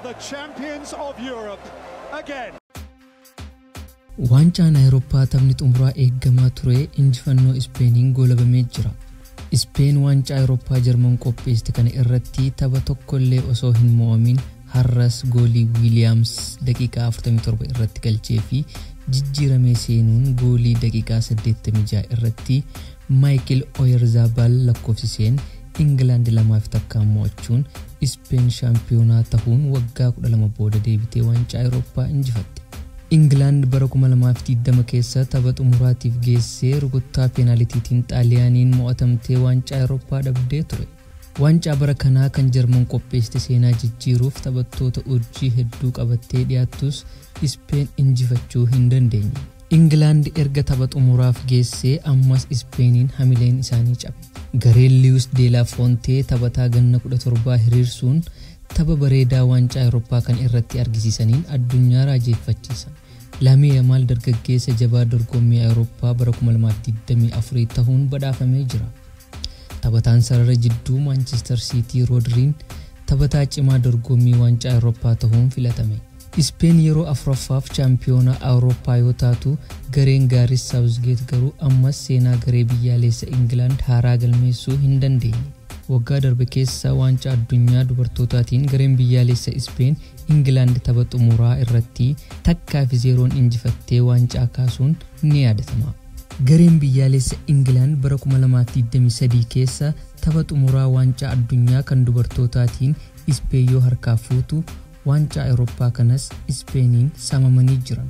the champions of Europe again. Waancaan Awurooppaa taphni xumuraa eeggamaa ture injifannoo Ispeeniin goolabamee jira. Ispeen waancaa Awurooppaa Jarman qopheessite kana irratti tapha tokkollee osoo hin mo'amin har'as goolii Wiiliyaams daqiiqaa 47 irratti galchee fi jijjiiramee seenuun goolii daqiiqaa 86 irratti Maayikil Oyarzaabal lakkoofsiseen Ingilaand 2-1 mo'achuun Ispeen shaampiyoonaa tahuun waggaa 12 booda deebitee waancaa Awurooppaa injifatte. Ingilaand bara 2020 keessa tapha xumuraatiif geessee rukuttaa peenaalitiitiin Xaaliyaaniin mo'atamtee waancaa Awurooppaa dhabdee ture. Waancaa bara kanaa kan Jarman qopheessite seenaa jijjiiruuf taphattoota urjii hedduu qabattee dhiyaattus Ispeen injifachuu hin dandeenye. Ingilaand erga tapha xumuraaf geessee ammas Ispeeniin hamileen isaanii cabe. Gareen Liwus de la Fontee taphataa ganna 17 hiriirsuun tapha bareedaa waancaa Awurooppaa kan irratti argisiisaniin addunyaa raajeffachiisan. Lamii Yamaal dargaggeessa jabaa dorgommii Awurooppaa bara 2024 tahuun badhaafamee jira. Taphataan sarara jidduu Maanchister Siitii Roodriin taphataa cimaa dorgommii waancaa Awurooppaa tahuun filatame. Ispeen yeroo afuraffaaf chaampiyoonaa Awurooppaa yoo taatu, gareen Gaaris Saawuzgeet garuu ammas seenaa garee biyyaalessa Ingilaand haaraa galmeessuu hin dandeenye. Waggaa darbe keessa waancaa addunyaa dubartootaatiin gareen biyyaalessa Ispeen Ingilaand tapha xumuraa irratti 1-0 injifattee waancaa kaasuun ni yaadatama. Gareen biyyaalessa Ingilaand bara 2023 keessa tapha xumuraa waancaa addunyaa kan dubartootaatiin Ispeen yoo harkaa fuutu, waancaa Awurooppaa kanas Ispeeniin saamamanii jiran.